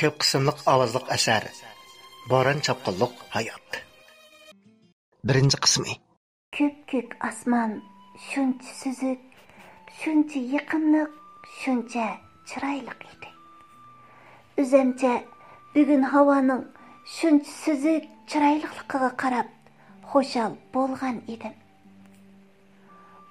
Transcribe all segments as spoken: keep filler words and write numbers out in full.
كۆپ قىسىملىق ئاۋازلىق ئەسەر. بوران چاپقۇنلۇق ھايات. بىرىنچى قىسمى. كۆپكۆك ئاسمان شۇنچە سۈزۈك، شۇنچە يېقىملىق، شۇنچە چىرايلىق ئىدى. ئۆزەمچە بۈگۈن ھاۋانىڭ شۇنچە سۈزۈك، چىرايلىقلىقىغا قاراپ خۇشال بولغان ئىدىم.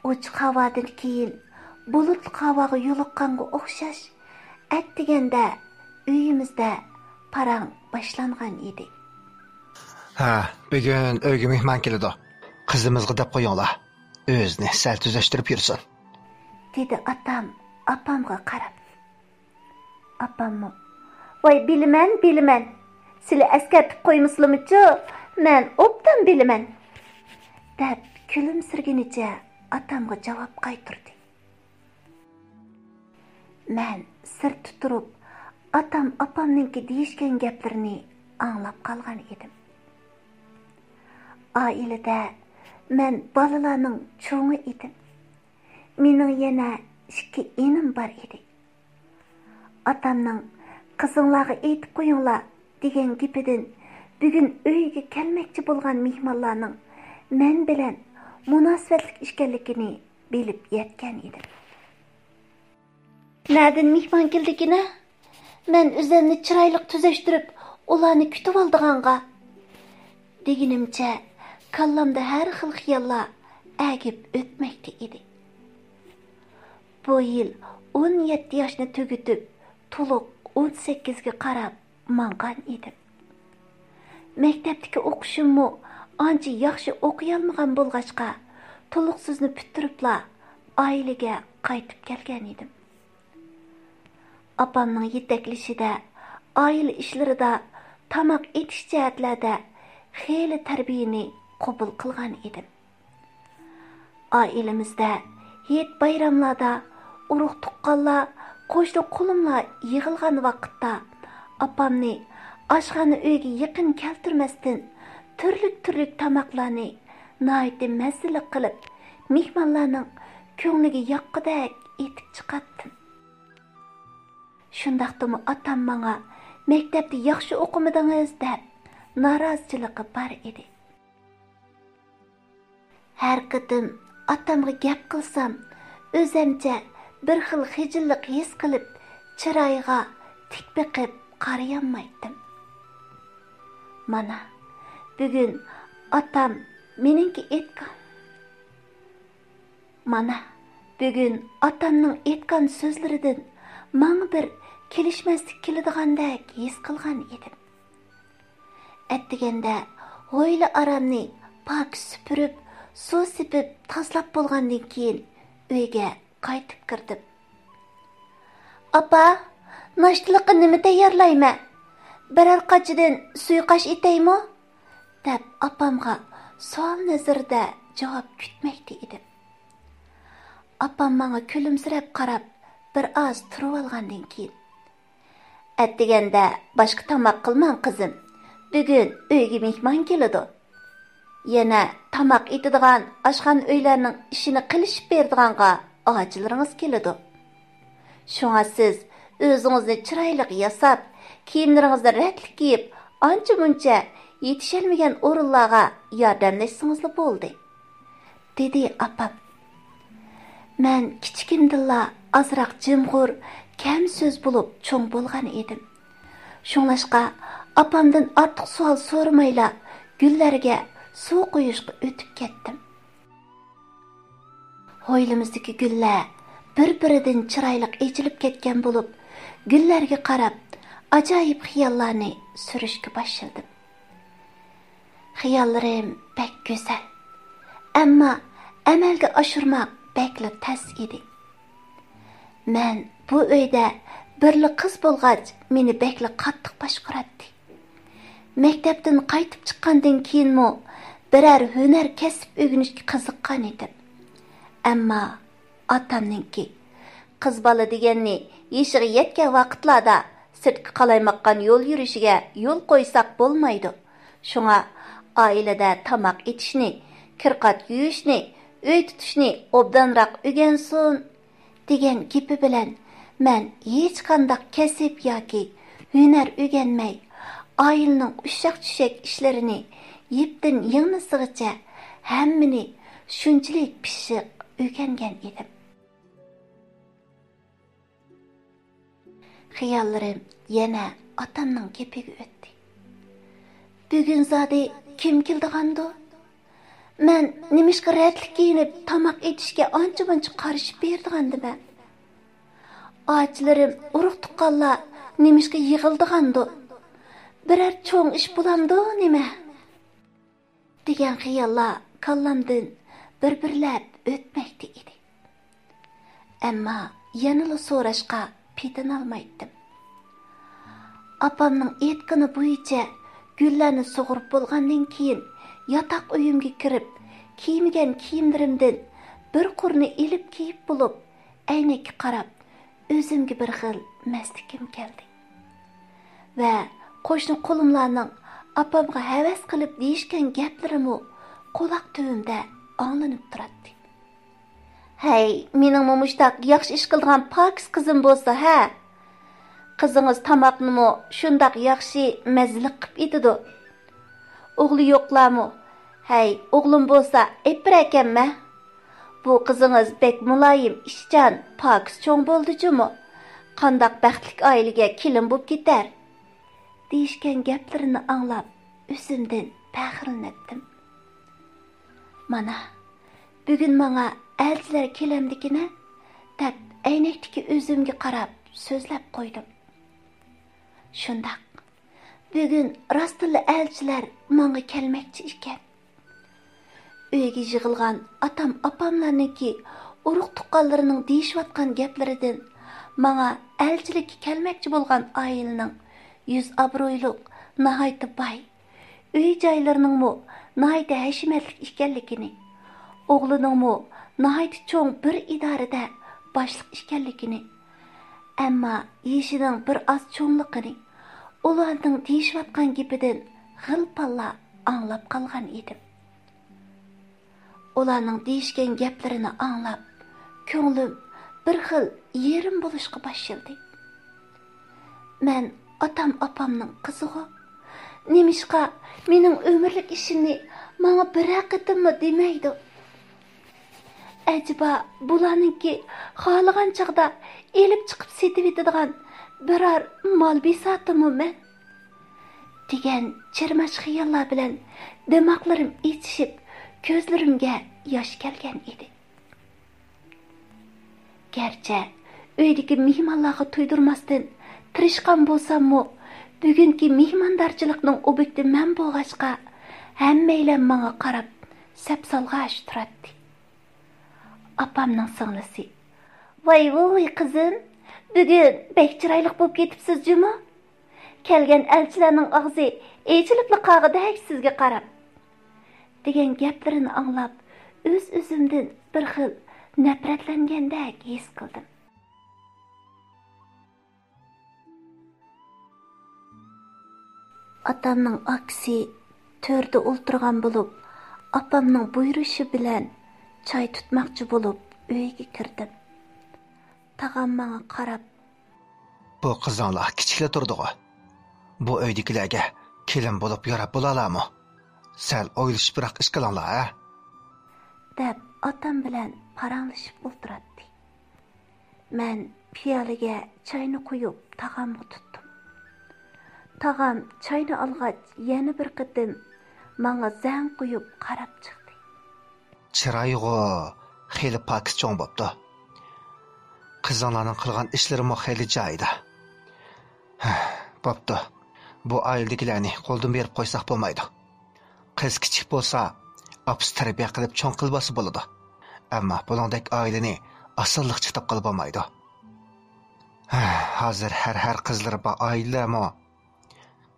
ئوچۇق ھاۋادىن كېيىن بۇلۇتلۇق ھاۋاغا يولۇققانغا ئوخشاش، ئەتىگەندە ئۆيىمىزدە پاراڭ باشلانغان ئىدى. ھە، بۈگۈن ئۆيگە مېھمان كېلىدۇ. قىزىمىزغا دەپ قويۇڭلار، ئۆزىنى سەل تۈزەشتۈرۈپ يۈرسۇن، دېدى ئاتام ئاپامغا قاراپ. ئاپاممۇ، ۋاي بىلىمەن، بىلىمەن. سىلى ئەسكەرتىپ قويمىسىلىمۇچۇ، مەن ئوبدان بىلىمەن، دەپ كۈلۈمسىرىگىنىچە ئاتامغا جاۋاب قايتۇردى. مەن سىرتتا تۇرۇپ، ئاتام ئاپامنىڭكى دېيىشكەن گەپلىرىنى ئاڭلاپ قالغان ئىدىم. ئائىلىدە مەن بالىلارنىڭ چوڭى ئىدىم. مېنىڭ يەنە ئىككى ئىنىم بار ئىدى. ئاتامنىڭ «قىزىڭلارغا ئېيتىپ قويۇڭلار» دېگەن گېپىدىن بۈگۈن ئۆيىگە كەلمەكچى بولغان مېھمانلارنىڭ مەن بىلەن مۇناسىۋەتلىك ئىكەنلىكىنى بىلىپ يەتكەن ئىدىم. «نەدىن مېھمان كېلىدىكىنە؟ مەن ئۆزۈمنى چىرايلىق تۈزەشتۈرۈپ، ئۇلارنى كۈتۈۋالىدىغانغا» دېگىنىمچە، كاللامدا ھەر خىل خىياللار ئەگىپ ئۆتمەكتە ئىدى. بۇ يىل ئون يەتتە ياشنى تۈگىتىپ، تولۇق ئون سەككىزگە قاراپ ماڭغان ئىدىم. مەكتەپتىكى ئوقۇشۇممۇ ئانچە ياخشى ئوقۇيالمىغان بولغاچقا، تولۇقسىزنى پۈتتۈرۈپلا ئائىلىگە قايتىپ كەلگەن ئىدىم. ئاپامنىڭ يېتەكلىشىدە ئائىلە ئىشلىرىدا، تاماق ئېتىش جەھەتلەردە خېلى تەربىيەنى قوبۇل قىلغان ئىدىم. ئائىلىمىزدە ھېيت-بايراملاردا ئۇرۇق-تۇغقانلار، قوشنا-قولۇملار يىغىلغان ۋاقىتتا ئاپامنى ئاشخانا ئۆيگە يېقىن كەلتۈرمەستىن، تۈرلۈك-تۈرلۈك تاماقلارنى ناھايىتى مەززىلىك قىلىپ، مېھمانلارنىڭ كۆڭلىگە ياققۇدەك ئېتىپ چىقاتتىم. شۇنداقتىمۇ ئاتام ماڭا «مەكتەپتە ياخشى ئوقۇمىدىڭىز» دەپ نارازىچىلىقى بار ئىدى. ھەر قېتىم ئاتامغا گەپ قىلسام، ئۆزەمچە بىر خىل خىجىللىق ھېس قىلىپ، چىرايىغا تىك بېقىپ قارىيالمايتتىم. مانا، بۈگۈن ئاتام مېنىڭكى ئېيتقان، مانا، بۈگۈن ئاتامنىڭ ئېيتقان سۆزلىرىدىن ماڭا بىر كېلىشمەسلىك كېلىدىغاندەك ھېس قىلغان ئىدىم. ئەتىگەندە ھويلا ئارامنى پاكىز سۈپۈرۈپ، سۇ سېپىپ تازىلاپ بولغاندىن كېيىن، ئۆيگە قايتىپ كىردىم. «ئاپا، ناشتىلىققا نېمە تەييارلايمەن؟ بىرەر قاچىدىن سۇيۇقئاش ئېتەيمۇ؟» دەپ ئاپامغا سوئال نەزىرىدە جاۋاب كۈتمەكتە ئىدىم. ئاپام ماڭا كۈلۈمسىرەپ قاراپ، بىر ئاز تۇرۇۋالغاندىن كېيىن، «ئەتىگەندە باشقا تاماق قىلماڭ، قىزىم. بۈگۈن ئۆيگە مېھمان كېلىدۇ. يەنە تاماق ئېتىدىغان ئاشخانا ئۆيلەرنىڭ ئىشىنى قىلىشىپ بېرىدىغانغا ئاچىلىرىڭىز كېلىدۇ. شۇڭا سىز ئۆزىڭىزنى چىرايلىق ياساپ، كىيىملىرىڭىزنى رەتلىك كىيىپ، ئانچە-مۇنچە يېتىشەلمىگەن ئورۇنلارغا ياردەملەشسىڭىزلا بولدى»، دېدى ئاپام. مەن كىچىكىمدىنلا ئازراق جىمغۇر، كەم سۆز بولۇپ چوڭ بولغان ئىدىم. شۇڭلاشقا ئاپامدىن ئارتۇق سوئال سورىمايلا گۈللەرگە سۇ قۇيۇشقا ئۆتۈپ كەتتىم. ھويلىمىزدىكى گۈللەر بىر-بىرىدىن چىرايلىق ئېچىلىپ كەتكەن بولۇپ، گۈللەرگە قاراپ ئاجايىپ خىياللارنى سۈرۈشكە باشلىدىم. خىياللىرىم بەك گۈزەل، ئەمما ئەمەلگە ئاشۇرماق بەكلا تەس ئىدى. مەن بۇ ئۆيدە بىرلا قىز بولغاچ، مېنى بەكلا قاتتىق باشقۇراتتى. مەكتەپتىن قايتىپ چىققاندىن كېيىنمۇ بىرەر ھۈنەر كەسىپ ئۆگىنىشكە قىزىققان ئىدىم. ئەمما ئاتامنىڭكى، «قىز بالا دېگەننى يېشىغا يەتكەن ۋاقىتلاردا سىرتقا قالايماققان يول يۈرۈشىگە يول قويساق بولمايدۇ. شۇڭا ئائىلىدە تاماق ئېتىشنى، كىر-قات يۇيۇشنى، ئۆي تۇتۇشنى ئوبدانراق ئۆگەنسۇن» دېگەن گېپى بىلەن مەن ھېچقانداق كەسىپ ياكى ھۈنەر ئۆگەنمەي، ئائىلىنىڭ ئۇششاق-چۈششەك ئىشلىرىنى يىپتىن يىڭنىسىغىچە ھەممىنى شۇنچىلىك پىششىق ئۆگەنگەن ئىدىم. خىياللىرىم يەنە ئاتامنىڭ گېپىگە ئۆتتى. بۈگۈن زادى كىم كېلىدىغاندۇ؟ مەن نېمىشقا رەتلىك كىيىنىپ تاماق ئېتىشكە ئانچە-مۇنچە قارىشىپ بېرىدىغاندىمەن؟ ئاچىلىرىم، ئۇرۇق-تۇغقانلار نېمىشقا يىغىلىدىغاندۇ؟ بىرەر چوڭ ئىش بولامدۇ نېمە؟ دېگەن خىياللار كاللامدىن بىر-بىرلەپ ئۆتمەكتە ئىدى. ئەمما يەنىلا سوراشقا پېتىنالمايتتىم. ئاپامنىڭ ئېيتقىنى بويىچە گۈللەرنى سۇغۇرۇپ بولغاندىن كېيىن، ياتاق ئۆيۈمگە كىرىپ، كىيمىگەن كىيىملىرىمدىن بىر قۇرنى ئېلىپ كىيىپ بولۇپ، ئەينەككە قاراپ، ئۆزۈمگە بىر خىل مەستلىكىم كەلدى. ۋە قوشنا قولۇملارنىڭ ئاپامغا ھەۋەس قىلىپ دېيىشكەن گەپلىرىمۇ قۇلاق تۈۋىمدە ئاڭلىنىپ تۇراتتى. ھەي، مېنىڭمۇ مۇشتاق ياخشى ئىش قىلىدىغان پاكىز قىزىم بولسا ھە! قىزىڭىز تاماقنىمۇ شۇنداق ياخشى مەززىلىك قىپ ئېتىدۇ. ئوغلى يوقلارمۇ؟ ھەي، ئوغلۇم بولسا ئېپىرەكەنمە! بۇ قىزىڭىز بەك مۇلايىم، ئىشچان، پاكىز چوڭ بولدى جۇمۇ! قانداق بەختلىك ئائىلىگە كېلىن بوپ كېتەر! دېيىشكەن گەپلىرىنى ئاڭلاپ، ئۆزۈمدىن پەخىرلىنەتتىم. مانا، بۈگۈن ماڭا ئەلچىلەر كېلەمدىكىنە، دەپ ئەينەكتىكى ئۆزۈمگە قاراپ سۆزلەپ قويدۇم. شۇنداق، بۈگۈن راستتىنلا ئەلچىلەر ماڭا كەلمەكچى ئىكەن. ئۆيگە يىغىلغان ئاتام-ئاپاملارنىڭكى، ئۇرۇق-تۇغقانلىرىنىڭ دېيىشىۋاتقان گەپلىرىدىن ماڭا ئەلچىلىككە كەلمەكچى بولغان ئائىلىنىڭ يۈز ئابرۇيلۇق، ناھايىتى باي، ئۆي-جايلىرىنىڭمۇ ناھايىتى ھەشىمەتلىك ئىكەنلىكىنى، ئوغلىنىڭمۇ ناھايىتى چوڭ بىر ئىدارىدە باشلىق ئىكەنلىكىنى، ئەمما يېشىنىڭ بىر ئاز چوڭلۇقىنى ئۇلارنىڭ دېيىشىۋاتقان گېپىدىن غىل-پاللا ئاڭلاپ قالغان ئىدىم. ئۇلارنىڭ دېيىشكەن گەپلىرىنى ئاڭلاپ، كۆڭلۈم بىر خىل يېرىم بولۇشقا باشلىدى. مەن ئاتام-ئاپامنىڭ قىزىغۇ. نېمىشقا مېنىڭ ئۆمۈرلۈك ئىشىمنى ماڭا بىرەر قېتىممۇ دېمەيدۇ؟ ئەجەبا بۇلارنىڭكى خالىغان چاغدا ئېلىپ چىقىپ سېتىۋېتىدىغان بىرەر مال بىساتىمۇ مەن؟ دېگەن چىرماش خىياللار بىلەن دىماقلىرىم ئېچىشىپ، كۆزلىرىمگە ياش كەلگەن ئىدى. گەرچە ئۆيدىكى مېھمانلارغا تۇيدۇرماستىن تىرىشقان بولساممۇ، بۈگۈنكى مېھماندارچىلىقنىڭ ئوبيېكتى مەن بولغاچقا، ھەممەيلەن ماڭا قاراپ سەپسالغاچ تۇراتتى. ئاپامنىڭ سىڭلىسى، ۋاي ۋۇي قىزىم، بۈگۈن بەك چىرايلىق بولۇپ كېتىپسىز جۇمۇ! كەلگەن ئەلچىلەرنىڭ ئاغزى ئېچىلىپلا قالغۇدەك سىزگە قاراپ، دېگەن گەپلىرىنى ئاڭلاپ، ئۆز-ئۆزۈمدىن بىر خىل نەپرەتلەنگەندەك ھېس قىلدىم. ئاتامنىڭ ئاكىسى تۆردە ئولتۇرغان بولۇپ، ئاپامنىڭ بۇيرۇشى بىلەن چاي تۇتماقچى بولۇپ ئۆيگە كىردىم. تاغام ماڭا قاراپ، بۇ قىزىڭلار كىچىكلا تۇردىغۇ؟ بۇ ئۆيدىكىلەرگە كېلىن بولۇپ ياراپ بولالارمۇ؟ سەل ئويلىشىپراق ئىش قىلىڭلار، ھە؟ دەپ ئاتام بىلەن پاراڭلىشىپ ئولتۇراتتى. مەن پىيالىگە چاينى قۇيۇپ، تاغامغا تۇتتۇم. تاغام چاينى ئالغاچ، يەنە بىر قېتىم ماڭا زەڭ قويۇپ قاراپ چىقتى. چىرايغۇ، خېلى پاكىز چوڭ بوپتۇ. قىزىڭلارنىڭ قىلغان ئىشلىرىمۇ خېلى جايىدا. بوپتۇ، بۇ ئائىلىدىكىلەرنى قولدىن بېرىپ قويساق بولمايدۇ. قىز كىچىك بولسا، ئاپىسى تەربىيە قىلىپ چوڭ قىلىۋالسا بولىدۇ. ئەمما بۇنىڭدەك ئائىلىنى ئاسانلىقچە تاپقىلى بولمايدۇ. ھازىر ھەر، ھەر قىزلىرى بار ئائىلىلەرمۇ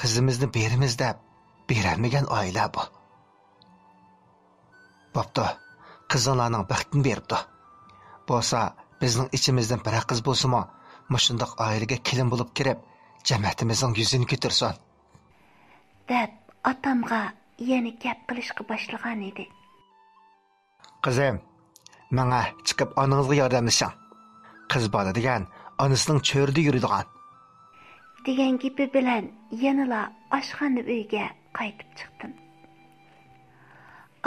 قىزىمىزنى بېرىمىز دەپ بېرەلمىگەن ئائىلە بۇ. بوپتۇ، قىزىڭلارنىڭ بەختىنى بېرىپتۇ. بولسا، بىزنىڭ ئىچىمىزدىن بىرەر قىز بولسىمۇ، مۇشۇنداق ئائىلىگە كېلىن بولۇپ كىرىپ، جەمەتىمىزنىڭ يۈزىنى كۆتۈرسۇن. دەپ، ئاتامغا يەنە گەپ قىلىشقا باشلىغان ئىدى. قىزىم، ماڭا چىقىپ ئانىڭىزغا ياردەملىشىڭ. قىز بالا دېگەن ئانىسىنىڭ چۆرىدە يۈرىدىغان. دېگەن گېپى بىلەن يەنىلا ئاشخانا ئۆيگە قايتىپ چىقتىم.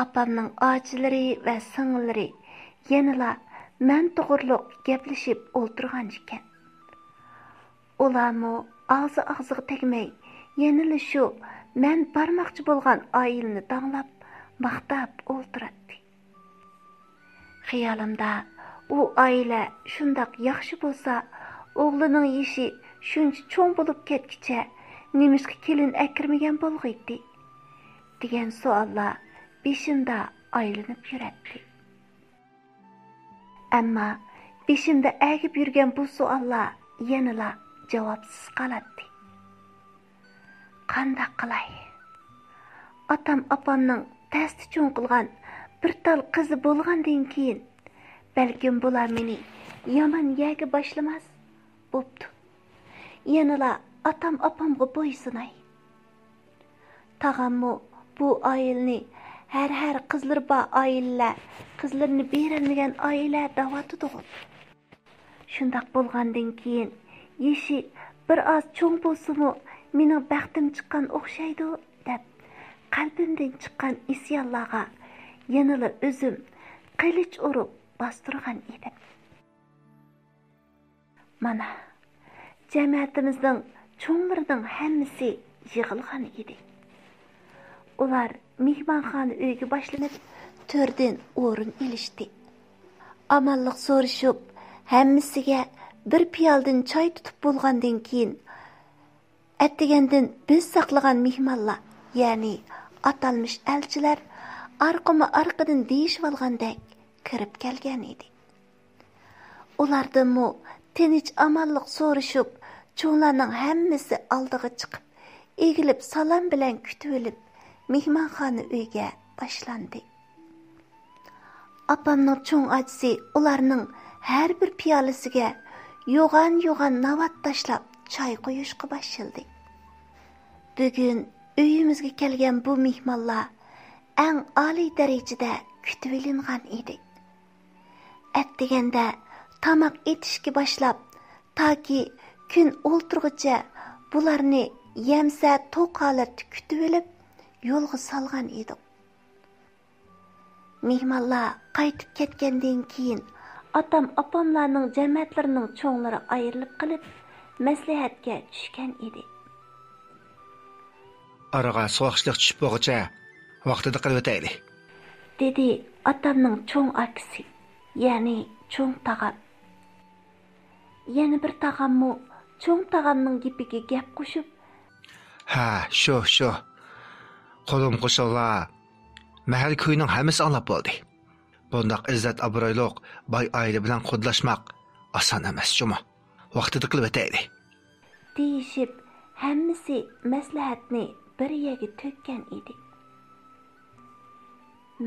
ئاپامنىڭ ئاچىلىرى ۋە سىڭىللىرى يەنىلا مەن توغرۇلۇق گەپلىشىپ ئولتۇرغان ئىكەن. ئۇلارمۇ ئاغزى ئاغزىغا تەگمەي، يەنىلا شۇ مەن بارماقچى بولغان ئائىلىنى داڭلاپ، ماختاپ ئولتۇراتتى. خىيالىمدا، ئۇ ئائىلە شۇنداق ياخشى بولسا، ئوغلىنىڭ يېشى شۇنچە چوڭ بولۇپ كەتكىچە نېمىشقا كېلىن ئەكىرمىگەن بولغىيتتى؟ دېگەن سوئاللار بېشىمدا ئايلىنىپ يۈرەتتى. ئەمما بېشىمدا ئەگىپ يۈرگەن بۇ سوئاللار يەنىلا جاۋابسىز قالاتتى. قانداق قىلاي؟ ئاتام-ئاپامنىڭ تەستە چوڭ قىلغان بىر تال قىزى بولغاندىن كېيىن، بەلكىم بۇلار مېنى يامان يەرگە باشلىماس. بوپتۇ. يەنىلا ئاتام-ئاپامغا بويسۇناي. تاغاممۇ بۇ ئائىلىنى ھەر، ھەر قىزلىرى بار ئائىلىلەر، قىزلىرىنى بېرەلمىگەن ئائىلە دەۋاتىدىغۇ. شۇنداق بولغاندىن كېيىن، يېشى بىر ئاز چوڭ بولسىمۇ، مېنىڭ بەختىم چىققان ئوخشايدۇ، دەپ، قەلبىمدىن چىققان ئىسيانلارغا يەنىلا ئۆزۈم قىلىچ ئۇرۇپ باستۇرغان ئىدىم. مانا، جەمەتىمىزنىڭ چوڭلىرىنىڭ ھەممىسى يىغىلغان ئىدى. ئۇلار مېھمانخانا ئۆيگە باشلىنىپ، تۆردىن ئورۇن ئېلىشتى. ئامانلىق سورىشىپ، ھەممىسىگە بىر پىيالىدىن چاي تۇتۇپ بولغاندىن كېيىن، ئەتىگەندىن بىز ساقلىغان مېھمانلار، يەنى ئاتالمىش ئەلچىلەر ئارقىمۇ ئارقىدىن دېيىشىۋالغاندەك كىرىپ كەلگەن ئىدى. ئۇلاردىنمۇ تىنچ-ئامانلىق سورىشىپ، چوڭلارنىڭ ھەممىسى ئالدىغا چىقىپ، ئېگىلىپ سالام بىلەن كۈتۈۋېلىپ، مېھمانخانا ئۆيگە باشلاندى. ئاپامنىڭ چوڭ ئاچىسى ئۇلارنىڭ ھەر بىر پىيالىسىگە يوغان-يوغان ناۋات تاشلاپ، چاي قۇيۇشقا باشلىدى. بۈگۈن ئۆيىمىزگە كەلگەن بۇ مېھمانلار ئەڭ ئالىي دەرىجىدە كۈتۈۋېلىنغان ئىدى. ئەتىگەندە تاماق ئېتىشكە باشلاپ، تاكى كۈن ئولتۇرغۇچە بۇلارنى يەمسە توق ھالەتتە كۈتۈۋېلىپ، يولغا سالغان ئىدۇق. مېھمانلار قايتىپ كەتكەندىن كېيىن، ئاتام-ئاپاملارنىڭ جەمەتلىرىنىڭ چوڭلىرى ئايرىلىپ قېلىپ، مەسلىھەتكە چۈشكەن ئىدى. ئارىغا سوغۇقچىلىق چۈشۈپ بولغۇچە، ۋاقتىدا قىلىۋېتەيلى، دېدى ئاتامنىڭ چوڭ ئاكىسى، يەنى چوڭ تاغام. يەنە بىر تاغاممۇ چوڭ تاغامنىڭ گېپىگە گەپ قوشۇپ، ھە، شۇ، شۇ. قولۇم قوشۇڭلار. مەھەللە-كوينىڭ ھەممىسى ئاڭلاپ بولدى. بۇنداق ئىززەت-ئابرۇيلۇق باي ئائىلە بىلەن قۇدىلاشماق ئاسان ئەمەس جۇمۇ. ۋاقتىدا قىلىۋېتەيلى، دېيىشىپ، ھەممىسى مەسلىھەتنى بىر يەرگە تۆككەن ئىدى.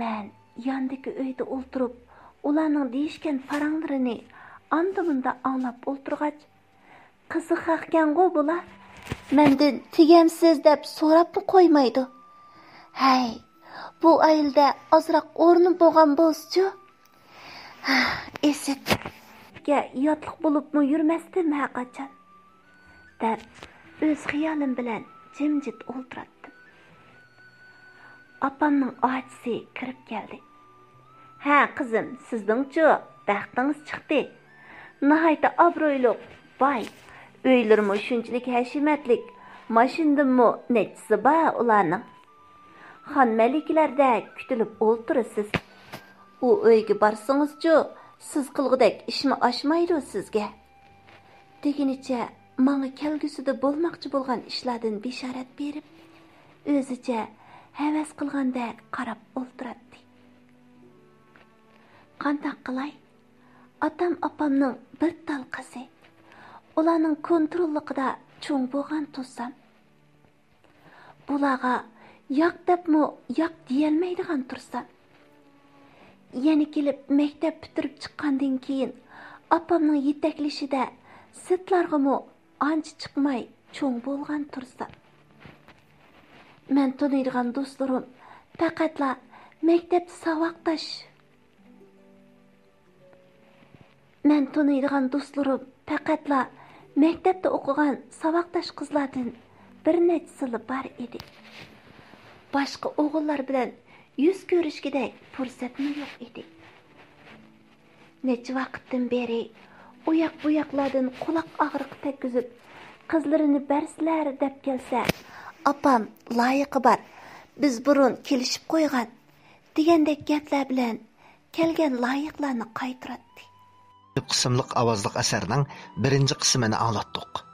مەن ياندىكى ئۆيدە ئولتۇرۇپ، ئۇلارنىڭ دېيىشكەن پاراڭلىرىنى ئاندا-مۇندا ئاڭلاپ ئولتۇرغاچ، قىزىق خەقكەنغۇ بۇلار. مەندىن تېگەمسىز دەپ سوراپمۇ قويمايدۇ. ھەي، بۇ ئائىلىدە ئازراق ئورنۇم بولغان بولسىچۇ؟ ھە، ئىسىت. ياتلىق بولۇپمۇ يۈرمەستىم ھەرقاچان، دەپ ئۆز خىيالىم بىلەن جىمجىت ئولتۇراتتىم. ئاپامنىڭ ئاچىسى كىرىپ كەلدى. ھە، قىزىم، سىزنىڭچۇ؟ بەختىڭىز چىقتى. ناھايىتى ئابرۇيلۇق، باي. ئۆيلىرىمۇ شۇنچىلىك ھەشىمەتلىك، ماشىنىدىنمۇ نەچچىسى بار ئۇلارنىڭ. خان مەلىكىلەردەك كۈتۈلۈپ ئولتۇرىسىز. ئۇ ئۆيگە بارسىڭىزچۇ، سىز قىلغۇدەك ئىشمۇ ئاشمايدۇ سىزگە. دېگىنىچە ماڭا كەلگۈسىدە بولماقچى بولغان ئىشلاردىن بېشارەت بېرىپ، ئۆزىچە ھەۋەس قىلغاندەك قاراپ ئولتۇراتتى. قانداق قىلاي؟ ئاتام-ئاپامنىڭ بىر تال قىزى. ئۇلارنىڭ كونتروللۇقىدا چوڭ بولغان تۇرسام، بۇلارغا ياق دەپمۇ ياق دېيەلمەيدىغان تۇرسام. يەنە كېلىپ مەكتەپ پۈتتۈرۈپ چىققاندىن كېيىن، ئاپامنىڭ يېتەكلىشىدە سىرتلارغىمۇ ئانچە چىقماي چوڭ بولغان تۇرسام. مەن تونۇيدىغان دوستلىرىم پەقەتلا مەكتەپتە ساۋاقداش. مەن تونۇيدىغان دوستلىرىم پەقەتلا مەكتەپتە ئوقۇغان ساۋاقداش قىزلاردىن بىر نەچچىسىلا بار ئىدى. باشقا ئوغۇللار بىلەن يۈز كۆرۈشكۈدەك پۇرسەتمۇ يوق ئىدى. نەچچە ۋاقىتتىن بېرى ئۇياق-بۇياقلاردىن قۇلاق ئاغرىقى تەگكۈزۈپ، قىزلىرىنى بەرسىلەر دەپ كەلسە، ئاپام لايىقى بار، بىز بۇرۇن كېلىشىپ قويغان دېگەندەك گەپلەر بىلەن كەلگەن لايىقلارنى قايتۇراتتى. قىسىملىق ئاۋازلىق ئەسەرنىڭ بىرىنچى قىسمىنى ئاڭلاتتۇق.